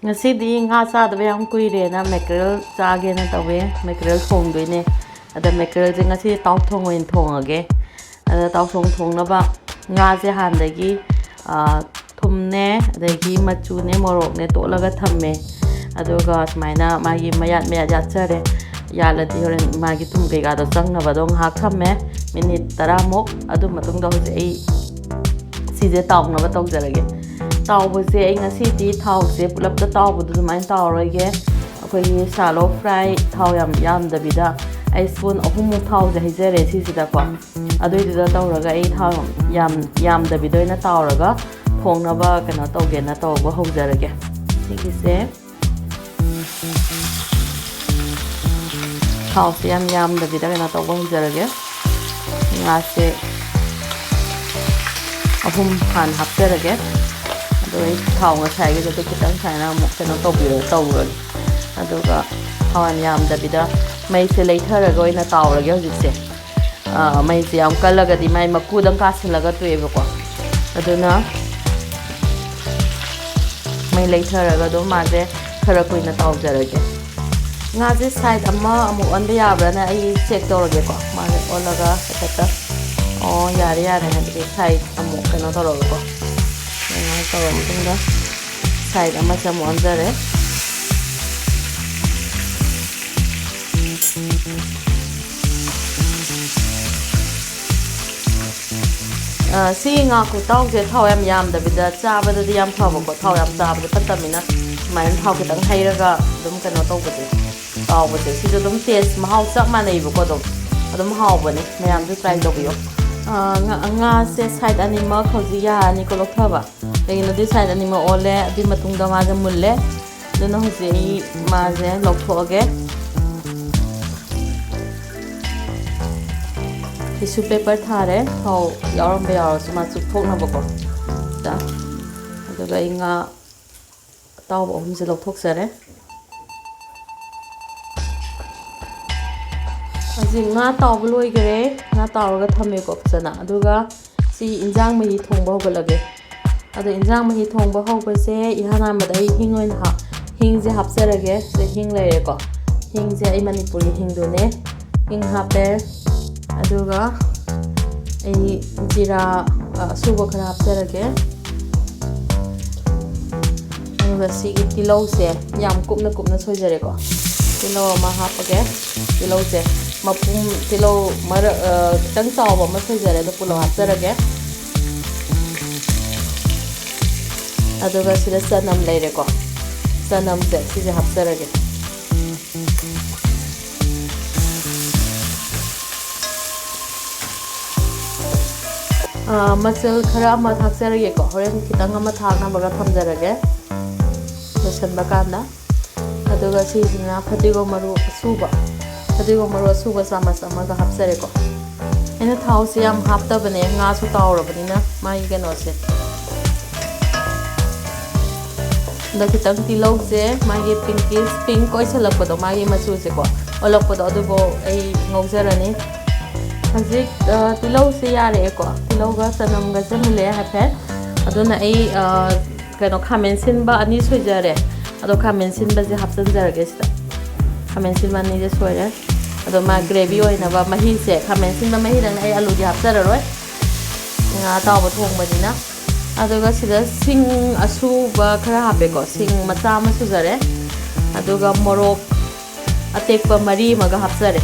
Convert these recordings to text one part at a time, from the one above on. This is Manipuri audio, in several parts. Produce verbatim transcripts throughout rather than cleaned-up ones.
ꯉꯁꯤꯗꯤ ꯉꯥ ꯆꯥꯗꯕ ꯌꯥꯝ ꯀꯨꯏꯔꯦꯅ ꯃꯦꯀꯔꯦꯜ ꯆꯥꯒꯦꯅ ꯇꯧꯋꯦ꯫ ꯃꯦꯀꯔꯦꯜ ꯊꯣꯡꯗꯣꯏꯅꯦ꯫ ꯑꯗ ꯃꯦꯀꯔꯦꯜꯁꯦ ꯉꯁꯤ ꯇꯥꯎꯊꯣꯡ ꯑꯣꯏꯅ ꯊꯣꯡꯉꯒꯦ꯫ ꯑꯗ ꯇꯥꯎꯊꯣꯡ ꯊꯣꯡꯅꯕ ꯉꯥꯁꯦ ꯍꯥꯟꯅꯗꯒꯤ, ꯑ, ꯊꯨꯝꯅꯦ, ꯑꯗꯒꯤ ꯃꯆꯨꯅꯦ, ꯃꯣꯔꯣꯛꯅꯦ ꯇꯣꯠꯂꯒ ꯊꯝꯃꯦ꯫ ꯑꯗꯨꯒ ꯁꯨꯃꯥꯏꯅ ꯃꯥꯒꯤ ꯃꯌꯥꯠ ꯃꯌꯥꯠ ꯌꯥꯠꯆꯔꯦ꯫ ꯌꯥꯜꯂꯗꯤ ꯍꯣꯔꯦꯟ ꯃꯥꯒꯤ ꯊꯨꯝ ꯀꯩꯀꯥꯗꯣ ꯆꯪꯅꯕꯗꯣ ꯉꯥꯏꯍꯥꯛ ꯊꯝꯃꯦ, ꯃꯤꯅꯤꯠ ꯇꯔꯥꯃꯨꯛ꯫ ꯑꯗꯨ ꯃꯇꯨꯡꯗ ꯍꯧꯖꯤꯛ ꯑꯩ ꯁꯤꯁꯦ ꯇꯥꯎꯅꯕ ꯇꯧꯖꯔꯒꯦ꯫ ꯇꯥꯎꯕꯁꯦ ꯑꯩ ꯉꯁꯤꯗꯤ ꯊꯥꯎꯁꯦ ꯄꯨꯂꯞꯇ ꯇꯥꯎꯕꯗꯣ ꯑꯗꯨꯃꯥꯏꯅ ꯇꯥꯎꯔꯣꯏꯒꯦ꯫ ꯑꯩꯈꯣꯏꯒꯤ shallow fry ꯊꯥꯎ ꯌꯥꯝ ꯌꯥꯝꯗꯕꯤꯗ ꯑꯩ spoon ꯑꯍꯨꯝꯃꯨꯛ ꯊꯥꯎꯁꯦ ꯍꯩꯖꯔꯦ ꯁꯤꯁꯤꯗꯀꯣ꯫ ꯑꯗꯨꯏꯗꯨꯗ ꯇꯧꯔꯒ ꯑꯩ ꯊꯥꯎ ꯌꯥꯝ ꯌꯥꯝꯗꯕꯤꯗ ꯑꯣꯏꯅ ꯇꯥꯎꯔꯒ ꯊꯣꯡꯅꯕ ꯀꯩꯅꯣ ꯇꯧꯒꯦꯅ ꯇꯧꯕ ꯍꯧꯖꯔꯒꯦ꯫ ꯁꯤꯒꯤꯁꯦ ꯊꯥꯎꯁꯦ ꯌꯥꯝ ꯌꯥꯝꯗꯕꯤꯗ ꯀꯩꯅꯣ ꯇꯧꯕ ꯍꯧꯖꯔꯒꯦ꯫ ꯉꯥꯁꯦ ꯑꯍꯨꯝ ꯍꯥꯟꯅ ꯍꯥꯞꯆꯔꯒꯦ꯫ ꯑꯗꯣ ꯑꯩ ꯊꯥꯎ ꯉꯁꯥꯏꯒꯤꯗꯨꯗ ꯈꯤꯇꯪ ꯁꯨꯃꯥꯏꯅ ꯑꯃꯨꯛ ꯀꯩꯅꯣ ꯇꯧꯕꯤꯔ ꯇꯧꯔꯒꯦ꯫ ꯑꯗꯨꯒ ꯊꯥꯎ ꯌꯥꯝ ꯌꯥꯝꯗꯕꯤꯗ ꯃꯩꯁꯦ ꯂꯩꯊꯔꯒ ꯑꯣꯏꯅ ꯇꯥꯎꯔꯒꯦ ꯍꯧꯖꯤꯛꯁꯦ꯫ ꯑꯥ, ꯃꯩꯁꯦ ꯌꯥꯝ ꯀꯜꯂꯒꯗꯤ ꯃꯥꯏ ꯃꯀꯨꯗꯪ ꯀꯥꯁꯤꯜꯂꯒ ꯇꯣꯛꯑꯦꯕꯀꯣ꯫ ꯑꯗꯨꯅ ꯃꯩ ꯂꯩꯊꯔꯒ ꯑꯗꯨꯝ ꯃꯥꯁꯦ ꯈꯔ ꯀꯨꯏꯅ ꯇꯥꯎꯖꯔꯒꯦ꯫ ꯉꯥꯁꯦ side ꯑꯃ ꯑꯃꯨꯛ ꯑꯣꯟꯕ ꯌꯥꯕ꯭ꯔꯥꯅ ꯑꯩ check ꯇꯧꯔꯒꯦꯀꯣ꯫ ꯃꯥꯁꯦ ꯑꯣꯜꯂꯒ ꯍꯥꯏꯐꯦꯠꯇ, ꯑꯣ, ꯌꯥꯔꯦ ꯌꯥꯔꯦ ꯍꯥꯏꯕꯗꯤ side ꯑꯃꯨꯛ ꯀꯩꯅꯣ ꯇꯧꯔꯒꯀꯣ꯫ ꯑꯗꯨꯃꯥꯏꯅ ꯇꯧꯔ ꯃꯇꯨꯡꯗ side ꯑꯃꯁꯦ ꯑꯃꯨꯛ ꯑꯣꯟꯖꯔꯦ꯫ ꯑ, ꯁꯤ ꯉꯥ ꯈꯨꯇꯥꯎꯁꯦ ꯊꯥꯎ ꯌꯥꯝ ꯌꯥꯝꯗꯕꯤꯗ ꯆꯥꯕꯗꯗꯤ ꯌꯥꯝ ꯐꯕꯀꯣ꯫ ꯊꯥꯎ ꯌꯥꯝ ꯆꯥꯕꯗꯤ ꯐꯠꯇꯕꯅꯤꯅ ꯁꯨꯃꯥꯏꯅ ꯊꯥꯎ ꯈꯤꯇꯪ ꯍꯩꯔꯒ ꯑꯗꯨꯝ ꯀꯩꯅꯣ ꯇꯧꯕꯁꯦ, ꯇꯥꯎꯕꯁꯦ, ꯁꯤꯁꯨ ꯑꯗꯨꯝ taste ꯃꯍꯥꯎ ꯆꯞ ꯃꯥꯟꯅꯩꯕꯀꯣ꯫ ꯑꯗꯨꯝ, ꯑꯗꯨꯝ ꯍꯥꯎꯕꯅꯦ꯫ ꯃꯌꯥꯝꯁꯨ try ꯇꯧꯕꯤꯌꯣ꯫ ꯑ, ꯉꯥ-, ꯉꯥꯁꯦ side ꯑꯅꯤꯃꯛ ꯍꯧꯖꯤꯛ ꯌꯥꯔꯅꯤꯀꯣ ꯂꯧꯊꯕ꯫ ꯀꯩꯒꯤꯅꯣꯗꯤ side ꯑꯅꯤꯃꯛ ꯑꯣꯜꯂꯦ꯫ ꯑꯗꯨꯒꯤ ꯃꯇꯨꯡꯗ ꯃꯥꯁꯦ ꯃꯨꯜꯂꯦ꯫ ꯑꯗꯨꯅ ꯍꯧꯖꯤꯛ ꯑꯩ ꯃꯥꯁꯦ ꯂꯧꯊꯣꯛꯑꯒꯦ꯫ Tissue paper ꯊꯥꯔꯦ, ꯊꯥꯎ ꯌꯥꯎꯔꯝꯕ ꯌꯥꯎꯔꯁꯨ ꯃꯥ ꯆꯨꯞꯊꯣꯛꯅꯕꯀꯣ꯫ ꯗ-, ꯑꯗꯨꯒ ꯑꯩ ꯉꯥ ꯑꯇꯥꯎꯕ ꯑꯍꯨꯝꯁꯦ ꯂꯧꯊꯣꯛꯆꯔꯦ꯫ ꯍꯧꯖꯤꯛ ꯉꯥ ꯇꯥꯎꯕ ꯂꯣꯏꯈꯔꯦ꯫ ꯉꯥ ꯇꯥꯎꯔꯒ ꯊꯝꯃꯦꯀꯣ ꯐꯖꯅ꯫ ꯑꯗꯨꯒ ꯁꯤ ꯏꯟꯖꯥꯡ ꯃꯍꯤ ꯊꯣꯡꯕ ꯍꯧꯒꯠꯂꯒꯦ꯫ ꯑꯗꯣ ꯏꯟꯖꯥꯡ ꯃꯍꯤ ꯊꯣꯡꯕ ꯍꯧꯕꯁꯦ ꯏꯍꯥꯟ ꯍꯥꯟꯕꯗ ꯑꯩ ꯍꯤꯡ ꯑꯣꯏꯅ ꯍꯥꯞ ꯍꯤꯡꯁꯦ ꯍꯥꯞꯆꯔꯒꯦ꯫ ꯁꯤꯗ ꯍꯤꯡ ꯂꯩꯔꯦꯀꯣ꯫ ꯍꯤꯡꯁꯦ ꯑꯩ ꯃꯅꯤꯄꯨꯔꯤ ꯍꯤꯡꯗꯨꯅꯦ꯫ ꯍꯤꯡ ꯍꯥꯞꯄꯦ꯫ ꯑꯗꯨꯒ ꯑꯩ ꯖꯤꯔꯥ, ꯑ, ꯑꯁꯨꯕ ꯈꯔ ꯍꯥꯞꯆꯔꯒꯦ꯫ ꯑꯗꯨꯒ ꯁꯤꯒꯤ ꯇꯤꯜꯍꯧꯁꯦ ꯌꯥꯝ ꯀꯨꯞꯅ ꯀꯨꯞꯅ ꯁꯣꯏꯖꯔꯦꯀꯣ꯫ ꯇꯤꯜꯍꯧ ꯑꯃ ꯍꯥꯞꯄꯒꯦ꯫ ꯇꯤꯜꯍꯧꯁꯦ ꯃꯄꯨꯝ, ꯇꯤꯜꯍꯧ ꯃꯔꯛ, ꯑ, ꯈꯤꯇꯪ ꯆꯥꯎꯕ ꯑꯃ ꯁꯣꯏꯖꯔꯦ, ꯑꯗꯣ ꯄꯨꯂꯞ ꯍꯥꯞꯆꯔꯒꯦ꯫ ꯑꯗꯨꯒ ꯁꯤꯗ ꯆꯅꯝ ꯂꯩꯔꯦꯀꯣ꯫ ꯆꯅꯝꯁꯦ ꯁꯤꯁꯦ ꯍꯥꯞꯆꯔꯒꯦ꯫ ꯑꯥ, ꯃꯆꯜ ꯈꯔ ꯑꯃ ꯊꯥꯛꯆꯔꯒꯦꯀꯣ꯫ ꯍꯣꯔꯦꯟ ꯈꯤꯇꯪ ꯑꯃ ꯊꯥꯛꯅꯕꯒ ꯊꯝꯖꯔꯒꯦ ꯂꯣꯏꯁꯟꯕ ꯀꯥꯟꯗ꯫ ꯑꯗꯨꯒ ꯁꯤꯁꯤꯅ ꯐꯗꯤꯒꯣꯝ ꯃꯔꯨ ꯑꯁꯨꯕ, ꯐꯗꯤꯒꯣꯝ ꯃꯔꯨ ꯑꯁꯨꯕ ꯆꯥꯃꯁ ꯑꯃꯒ ꯍꯥꯞꯆꯔꯦꯀꯣ꯫ ꯑꯩꯅ ꯊꯥꯎꯁꯦ ꯌꯥꯝ ꯍꯥꯞꯇꯕꯅꯦ, ꯉꯥꯁꯨ ꯇꯥꯎꯔꯕꯅꯤꯅ ꯃꯥꯒꯤ ꯀꯩꯅꯣꯁꯦ꯫ ꯑꯗ ꯈꯤꯇꯪ ꯇꯤꯜꯍꯧꯁꯦ ꯃꯥꯒꯤ pinkish pink ꯑꯣꯏꯁꯜꯂꯛꯄꯗꯣ, ꯃꯥꯒꯤ ꯃꯆꯨꯁꯦꯀꯣ ꯑꯣꯜꯂꯛꯄꯗꯣ, ꯑꯗꯨꯐꯥꯎ ꯑꯩ ꯉꯧꯖꯔꯅꯤ꯫ ꯍꯧꯖꯤꯛ, ꯑ, ꯇꯤꯜꯍꯧꯁꯦ ꯌꯥꯔꯛꯑꯦꯀꯣ꯫ ꯇꯤꯜꯍꯧꯒ ꯆꯅꯝꯒꯁꯦ ꯃꯨꯜꯂꯛꯑꯦ ꯍꯥꯏꯐꯦꯠ꯫ ꯑꯗꯨꯅ ꯑꯩ, ꯑ, ꯀꯩꯅꯣ, ꯈꯥꯃꯦꯟ ꯁꯤꯟꯕ ꯑꯅꯤ ꯁꯣꯏꯖꯔꯦ꯫ ꯑꯗꯣ ꯈꯥꯃꯦꯟ ꯁꯤꯟꯕꯁꯦ ꯍꯥꯞꯆꯤꯟꯖꯔꯒꯦ ꯁꯤꯗ꯫ ꯈꯥꯃꯦꯟ ꯁꯤꯟꯕ ꯑꯅꯤꯁꯦ ꯁꯣꯏꯔꯦ꯫ ꯑꯗꯣ ꯃꯥ gravy ꯑꯣꯏꯅꯕ ꯃꯍꯤꯁꯦ, ꯈꯥꯃꯦꯟ ꯁꯤꯟꯕ ꯃꯍꯤꯗꯪꯅ, ꯑꯩ ꯑꯂꯨꯗꯤ ꯍꯥꯞꯆꯔꯔꯣꯏ, ꯉꯥ ꯑꯇꯥꯎꯕ ꯊꯣꯡꯕꯅꯤꯅ꯫ ꯑꯗꯨꯒ ꯁꯤꯗ ꯁꯤꯡ ꯑꯁꯨꯕ ꯈꯔ ꯍꯥꯞꯄꯦꯀꯣ, ꯁꯤꯡ ꯃꯆꯥ ꯑꯃ ꯁꯨꯖꯔꯦ꯫ ꯑꯗꯨꯒ ꯃꯣꯔꯣꯛ ꯑꯇꯦꯛꯄ ꯃꯔꯤ ꯑꯃꯒ ꯍꯥꯞꯆꯔꯦ꯫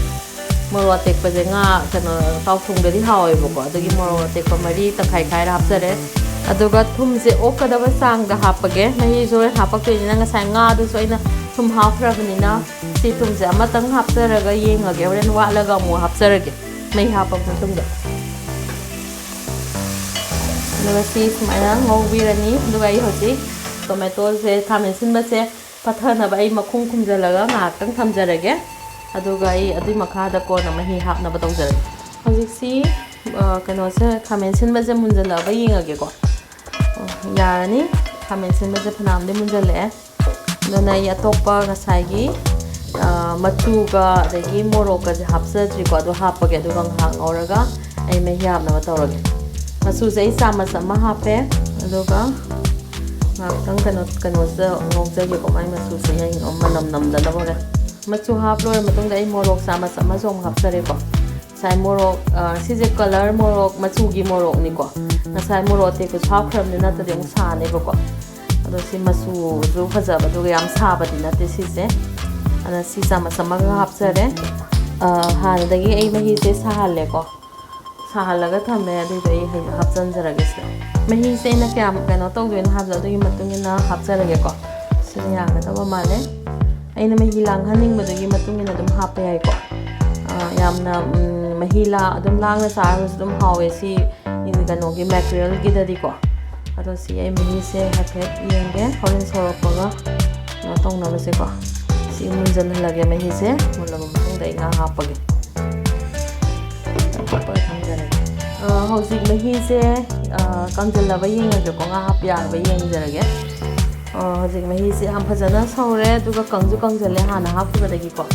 ꯃꯣꯔꯣꯛ ꯑꯇꯦꯛꯄꯁꯦ ꯉꯥ, ꯀꯩꯅꯣ, ꯇꯥꯎꯊꯣꯡꯗꯗꯤ ꯍꯥꯎꯋꯦꯕꯀꯣ, ꯑꯗꯨꯒꯤ ꯃꯣꯔꯣꯛ ꯑꯇꯦꯛꯄ ꯃꯔꯤ ꯇꯪꯈꯥꯏ ꯈꯥꯏꯔ ꯍꯥꯞꯆꯔꯦ꯫ ꯑꯗꯨꯒ ꯊꯨꯝꯁꯦ ꯑꯣꯛꯀꯗꯕ ꯆꯥꯡꯗ ꯍꯥꯞꯄꯒꯦ, ꯃꯍꯤꯁꯨ ꯍꯣꯔꯦꯟ ꯍꯥꯞꯄꯛꯇꯣꯏꯅꯤꯅ꯫ ꯉꯁꯥꯏ ꯉꯥꯗꯨꯁꯨ ꯑꯩꯅ ꯊꯨꯝ ꯍꯥꯞꯈ꯭ꯔꯕꯅꯤꯅ ꯁꯤ ꯊꯨꯝꯁꯦ ꯑꯃꯇꯪ ꯍꯥꯞꯆꯔꯒ ꯌꯦꯡꯉꯒꯦ, ꯍꯣꯔꯦꯟ ꯋꯥꯠꯂꯒ ꯑꯃꯨꯛ ꯍꯥꯞꯆꯔꯒꯦ ꯃꯍꯤ ꯍꯥꯞꯄ ꯃꯇꯨꯡꯗ꯫ ꯑꯗꯨꯒ ꯁꯤ ꯁꯨꯃꯥꯏꯅ ꯉꯧꯕꯤꯔꯅꯤ꯫ ꯑꯗꯨꯒ ꯑꯩ ꯍꯧꯖꯤꯛ ꯇꯣꯃꯦꯇꯣꯁꯦ, ꯈꯥꯃꯦꯟ ꯑꯁꯤꯟꯕꯁꯦ ꯄꯠꯊꯅꯕ ꯑꯩ ꯃꯈꯨꯝ ꯈꯨꯝꯖꯤꯜꯂꯒ ꯉꯥꯏꯍꯥꯛꯇꯪ ꯊꯝꯖꯔꯒꯦ꯫ ꯑꯗꯨꯒ ꯑꯩ ꯑꯗꯨꯒꯤ ꯃꯈꯥꯗ ꯀꯣꯟꯅ ꯃꯍꯤ ꯍꯥꯞꯅꯕ ꯇꯧꯖꯔꯒꯦ꯫ ꯍꯧꯖꯤꯛꯁꯤ, ꯑ, ꯀꯩꯅꯣꯁꯦ, ꯈꯥꯃꯦꯟ ꯑꯁꯤꯟꯕꯁꯦ ꯃꯨꯟꯖꯜꯂꯛꯑꯕ ꯌꯦꯡꯉꯒꯦꯀꯣ꯫ ꯑꯣ, ꯌꯥꯔꯅꯤ꯫ ꯈꯥꯃꯦꯟ ꯑꯁꯤꯟꯕꯁꯦ ꯐꯅꯌꯥꯝꯗꯤ ꯃꯨꯟꯖꯜꯂꯛꯑꯦ꯫ ꯑꯗꯨꯅ ꯑꯩ ꯑꯇꯣꯞꯄ ꯉꯁꯥꯏꯒꯤ, ꯑ, ꯃꯆꯨꯒ ꯑꯗꯒꯤ ꯃꯣꯔꯣꯛꯀꯁꯦ ꯍꯥꯞꯆꯗ꯭ꯔꯤꯀꯣ꯫ ꯑꯗꯨ ꯍꯥꯞꯄꯒꯦ, ꯑꯗꯨꯒ ꯉꯥꯏꯍꯥꯛ ꯉꯧꯔꯒ ꯑꯩ ꯃꯍꯤ ꯍꯥꯞꯅꯕ ꯇꯧꯔꯒꯦ꯫ ꯃꯆꯨꯁꯦ ꯑꯩ ꯆꯥꯃꯁ ꯑꯃ ꯍꯥꯞꯄꯦ꯫ ꯑꯗꯨꯒ ꯉꯥꯏꯍꯥꯛꯇꯪ ꯀꯩꯅꯣ ꯀꯩꯅꯣꯁꯤꯗ ꯉꯧꯖꯒꯦꯀꯣ, ꯃꯥꯏ ꯃꯆꯨꯁꯦ ꯍꯌꯦꯡ ꯃꯅꯝ ꯅꯝꯗꯅꯕ ꯍꯣꯔꯦꯟ꯫ ꯃꯆꯨ ꯍꯥꯞ ꯂꯣꯏꯔ ꯃꯇꯨꯡꯗ ꯑꯩ ꯃꯣꯔꯣꯛ ꯆꯥꯃꯁ ꯑꯃꯁꯨ ꯑꯃꯨꯛ ꯍꯥꯞꯆꯔꯦꯀꯣ꯫ ꯉꯁꯥꯏ ꯃꯣꯔꯣꯛ, ꯑ, ꯁꯤꯁꯦ ꯀꯂꯔ ꯃꯣꯔꯣꯛ, ꯃꯆꯨꯒꯤ ꯃꯣꯔꯣꯛꯅꯤꯀꯣ꯫ ꯉꯁꯥꯏ ꯃꯣꯔꯣꯛ ꯑꯇꯦꯛꯄꯁꯨ ꯍꯥꯞꯈ꯭ꯔꯕꯅꯤ, ꯅꯠꯇ꯭ꯔꯗꯤ ꯑꯃꯨꯛ ꯁꯥꯅꯦꯕꯀꯣ꯫ ꯑꯗꯣ ꯁꯤ ꯃꯆꯨꯁꯨ ꯐꯖꯕ, ꯑꯗꯨꯒ ꯌꯥꯝ ꯁꯥꯕꯗꯤ ꯅꯠꯇꯦ ꯁꯤꯁꯦ꯫ ꯑꯗ ꯁꯤ ꯆꯥꯃꯁ ꯑꯃꯒ ꯍꯥꯞꯆꯔꯦ꯫ ꯑ, ꯍꯥꯟꯅꯗꯒꯤ ꯑꯩ ꯃꯍꯤꯁꯦ ꯁꯥꯍꯜꯂꯦꯀꯣ꯫ ꯁꯥꯍꯜꯂꯒ ꯊꯝꯃꯦ, ꯑꯗꯨꯏꯗꯣ ꯑꯩ ꯍꯧꯖꯤꯛ ꯍꯥꯞꯆꯤꯟꯖꯔꯒꯦ ꯁꯤꯗ꯫ ꯃꯍꯤꯁꯦ ꯑꯩꯅ ꯀꯌꯥꯝ ꯀꯩꯅꯣ ꯇꯧꯗꯣꯏꯅꯣ ꯍꯥꯏꯕꯗꯣ ꯑꯗꯨꯒꯤ ꯃꯇꯨꯡ ꯏꯟꯅ ꯍꯥꯞꯆꯔꯒꯦꯀꯣ꯫ ꯁꯤꯅ ꯌꯥꯒꯗꯕ ꯃꯥꯜꯂꯦ꯫ ꯑꯩꯅ ꯃꯍꯤ ꯂꯥꯡꯍꯟꯅꯤꯡꯕꯗꯨꯒꯤ ꯃꯇꯨꯡ ꯏꯟꯅ ꯑꯗꯨꯝ ꯍꯥꯞꯄ ꯌꯥꯏꯀꯣ꯫ ꯑ, ꯌꯥꯝꯅ, ꯎꯝ, ꯃꯍꯤ ꯂꯥ-, ꯑꯗꯨꯝ ꯂꯥꯡꯅ ꯆꯥꯔꯒꯁꯨ ꯑꯗꯨꯝ ꯍꯥꯎꯋꯦ ꯁꯤ ꯀꯩꯅꯣꯒꯤ ꯃꯦꯀꯔꯦꯜꯒꯤꯗꯗꯤꯀꯣ꯫ ꯑꯗꯣ ꯁꯤ ꯑꯩ ꯃꯍꯤꯁꯦ ꯍꯥꯏꯐꯦꯠ ꯌꯦꯡꯒꯦ, ꯍꯣꯔꯦꯟ ꯁꯧꯔꯛꯄꯒ ꯀꯩꯅꯣ ꯇꯧꯅꯕꯁꯦꯀꯣ꯫ ꯁꯤ ꯃꯨꯟꯖꯜꯍꯜꯂꯒꯦ ꯃꯍꯤꯁꯦ, ꯃꯨꯜꯂꯕ ꯃꯇꯨꯡꯗ ꯑꯩ ꯉꯥ ꯍꯥꯞꯄꯒꯦ꯫ ꯍꯥꯞꯄꯒ ꯊꯝꯖꯔꯒꯦ꯫ ꯑ, ꯍꯧꯖꯤꯛ ꯃꯍꯤꯁꯦ, ꯑ, ꯀꯪꯁꯤꯜꯂꯕ ꯌꯦꯡꯉꯒꯦꯀꯣ, ꯉꯥ ꯍꯥꯞꯄ ꯌꯥꯔꯕ ꯌꯦꯡꯖꯔꯒꯦ꯫ ꯑ, ꯍꯧꯖꯤꯛ ꯃꯍꯤꯁꯦ ꯌꯥꯝ ꯐꯖꯅ ꯁꯧꯔꯦ, ꯑꯗꯨꯒ ꯀꯪꯁꯨ ꯀꯪꯁꯤꯜꯂꯦ ꯍꯥꯟꯅ ꯍꯥꯞꯈꯤꯕꯗꯒꯤꯀꯣ꯫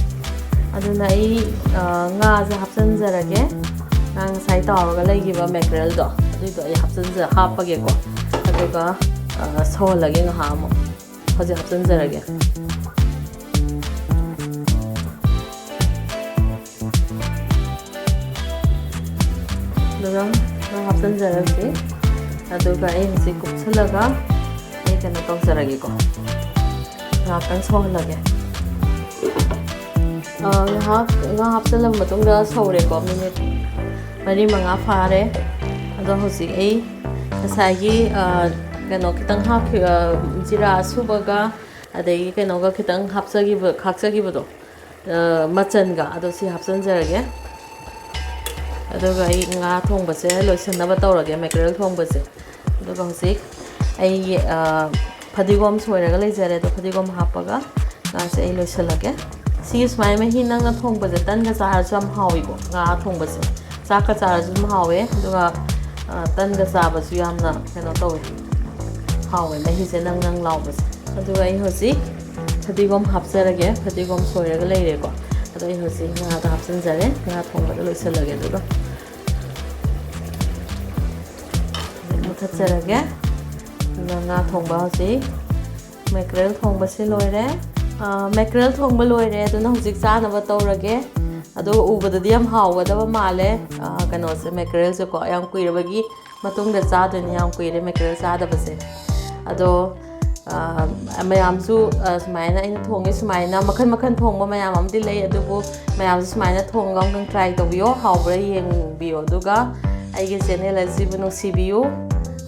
ꯑꯗꯨꯅ ꯑꯩ, ꯑ, ꯉꯥꯁꯦ ꯍꯥꯞꯆꯤꯟꯖꯔꯒꯦ꯫ ꯉꯥ ꯉꯁꯥꯏ ꯇꯥꯎꯔꯒ ꯂꯩꯈꯤꯕ ꯃꯦꯀꯔꯦꯜꯗꯣ, ꯑꯗꯨꯏꯗꯣ ꯑꯩ ꯍꯥꯞꯆꯤꯟꯖ-, ꯍꯥꯞꯄꯒꯦꯀꯣ꯫ ꯑꯗꯨꯒ, ꯑ, ꯁꯧꯍꯜꯂꯒꯦ ꯉꯥꯏꯍꯥꯛ ꯑꯃꯨꯛ꯫ ꯍꯧꯖꯤꯛ ꯍꯥꯞꯆꯤꯟꯖꯔꯒꯦ꯫ ꯑꯗꯨꯒ ꯉꯥ ꯍꯥꯞꯆꯤꯟꯖꯔꯒꯦ꯫ ꯑꯗꯨꯒ ꯑꯩ ꯍꯧꯖꯤꯛ ꯀꯨꯞꯁꯜꯂꯒ ꯑꯩ ꯀꯩꯅꯣ ꯇꯧꯖꯔꯒꯦꯀꯣ꯫ ꯉꯥꯏꯍꯥꯛꯇꯪ ꯁꯧꯍꯜꯂꯒꯦ꯫ ꯑ, ꯉꯥꯏꯍꯥꯛ ꯉꯥ ꯍꯥꯞꯆꯤꯜꯂꯕ ꯃꯇꯨꯡꯗ ꯁꯧꯔꯦꯀꯣ, ꯃꯤꯅꯤꯠ ꯃꯔꯤ ꯃꯉꯥ ꯐꯥꯔꯦ꯫ ꯑꯗꯣ ꯍꯧꯖꯤꯛ ꯑꯩ ꯉꯁꯥꯏꯒꯤ, ꯑ, ꯀꯩꯅꯣ ꯈꯤꯇꯪ ꯍꯥꯞꯈꯤ-, ꯑ, ꯖꯤꯔꯥ ꯑꯁꯨꯕꯒ ꯑꯗꯒꯤ ꯀꯩꯅꯣꯒ ꯈꯤꯇꯪ ꯍꯥꯞꯆꯈꯤꯕ, ꯈꯥꯛꯆꯈꯤꯕꯗꯣ, ꯑ, ꯃꯆꯟꯒ, ꯑꯗꯣ ꯁꯤ ꯍꯥꯞꯆꯤꯟꯖꯔꯒꯦ꯫ ꯑꯗꯨꯒ ꯑꯩ ꯉꯥ ꯊꯣꯡꯕꯁꯦ ꯂꯣꯏꯁꯤꯟꯅꯕ ꯇꯧꯔꯒꯦ, ꯃꯦꯀꯔꯦꯜ ꯊꯣꯡꯕꯁꯦ꯫ ꯑꯗꯨꯒ ꯍꯧꯖꯤꯛ ꯑꯩ, ꯑ, ꯐꯗꯤꯒꯣꯝ ꯁꯣꯏꯔꯒ ꯂꯩꯖꯔꯦ, ꯑꯗꯣ ꯐꯗꯤꯒꯣꯝ ꯍꯥꯞꯄꯒ ꯉꯥꯁꯦ ꯑꯩ ꯂꯣꯏꯁꯤꯜꯂꯒꯦ꯫ ꯁꯤꯒꯤ ꯁꯨꯃꯥꯏꯅ ꯃꯍꯤ ꯅꯪꯅ ꯊꯣꯡꯕꯁꯦ ꯇꯟꯒ ꯆꯥꯔꯁꯨ ꯌꯥꯝ ꯍꯥꯎꯏꯀꯣ, ꯉꯥ ꯊꯣꯡꯕꯁꯦ꯫ ꯆꯥꯛꯀ ꯆꯥꯔꯁꯨ ꯑꯗꯨꯝ ꯍꯥꯎꯋꯦ, ꯑꯗꯨꯒ, ꯑ, ꯇꯟꯒ ꯆꯥꯕꯁꯨ ꯌꯥꯝꯅ ꯀꯩꯅꯣ ꯇꯧꯋꯦ, ꯍꯥꯎꯋꯦ ꯃꯍꯤꯁꯦ ꯅꯪ ꯅꯪ ꯂꯥꯎꯕꯁꯦ꯫ ꯑꯗꯨꯒ ꯑꯩ ꯍꯧꯖꯤꯛ ꯐꯗꯤꯒꯣꯝ ꯍꯥꯞꯆꯔꯒꯦ, ꯐꯗꯤꯒꯣꯝ ꯁꯣꯏꯔꯒ ꯂꯩꯔꯦꯀꯣ꯫ ꯑꯗꯣ ꯑꯩ ꯍꯧꯖꯤꯛ ꯉꯥꯗ ꯍꯥꯞꯆꯤꯟꯖꯔꯦ, ꯉꯥ ꯊꯣꯡꯕꯗ ꯂꯣꯏꯁꯤꯜꯂꯒꯦ꯫ ꯑꯗꯨꯒ ꯃꯨꯊꯠꯆꯔꯒꯦ꯫ ꯉꯥ ꯊꯣꯡꯕ ꯍꯧꯖꯤꯛ mackerel ꯊꯣꯡꯕꯁꯦ ꯂꯣꯏꯔꯦ꯫ ꯑꯥ, mackerel ꯊꯣꯡꯕ ꯂꯣꯏꯔꯦ, ꯑꯗꯨꯅ ꯍꯧꯖꯤꯛ ꯆꯥꯅꯕ ꯇꯧꯔꯒꯦ꯫ ꯑꯗꯨꯒ ꯎꯕꯗꯗꯤ ꯌꯥꯝ ꯍꯥꯎꯒꯗꯕ ꯃꯥꯜꯂꯦ꯫ ꯑꯥ, ꯀꯩꯅꯣꯁꯦ, mackerelꯁꯦꯀꯣ, ꯌꯥꯝ ꯀꯨꯏꯔꯕꯒꯤ ꯃꯇꯨꯡꯗ ꯆꯥꯗꯣꯏꯅꯦ, ꯌꯥꯝ ꯀꯨꯏꯔꯦ mackerel ꯆꯥꯗꯕꯁꯦ꯫ ꯑꯗꯣ, ꯑꯥ, ꯃꯌꯥꯝꯁꯨ, ꯑꯥ, ꯁꯨꯃꯥꯏꯅ ꯑꯩꯅ ꯊꯣꯡꯉꯦ, ꯁꯨꯃꯥꯏꯅ ꯃꯈꯜ ꯃꯈꯜ ꯊꯣꯡꯕ ꯃꯌꯥꯝ ꯑꯃꯗꯤ ꯂꯩ, ꯑꯗꯨꯕꯨ ꯃꯌꯥꯝꯁꯨ ꯁꯨꯃꯥꯏꯅ ꯊꯣꯡꯉꯒ ꯑꯃꯨꯛꯇꯪ try ꯇꯧꯕꯤꯌꯣ, ꯍꯥꯎꯕ꯭ꯔꯥ ꯌꯦꯡꯕꯤꯌꯣ꯫ ꯑꯗꯨꯒ ꯑꯩꯒꯤ channel ꯑꯁꯤꯕꯨ ꯅꯨꯡꯁꯤꯕꯤꯌꯨ,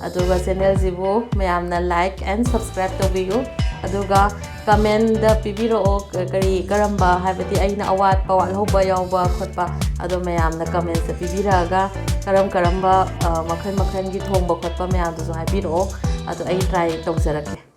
ꯑꯗꯨꯒ channelꯁꯤꯕꯨ ꯃꯌꯥꯝꯅ like and subscribe ꯇꯧꯕꯤꯌꯨ꯫ ꯑꯗꯨꯒ commentꯗ ꯄꯤꯕꯤꯔꯛꯑꯣ, ꯀ-, ꯀꯔꯤ, ꯀꯔꯝꯕ, ꯍꯥꯏꯕꯗꯤ ꯑꯩꯅ ꯑꯋꯥꯠꯄ, ꯋꯥꯠꯍꯧꯕ ꯌꯥꯎꯕ ꯈꯣꯠꯄ, ꯑꯗꯣ ꯃꯌꯥꯝꯅ commentꯇ ꯄꯤꯕꯤꯔꯛꯑꯒ ꯀꯔꯝ ꯀꯔꯝꯕ, ꯑ, ꯃꯈꯜ ꯃꯈꯜꯒꯤ ꯊꯣꯡꯕ ꯈꯣꯠꯄ ꯃꯌꯥꯝꯗꯨꯁꯨ ꯍꯥꯏꯕꯤꯔꯛꯑꯣ, ꯑꯗꯣ ꯑꯩ try ꯇꯧꯖꯔꯛꯀꯦ꯫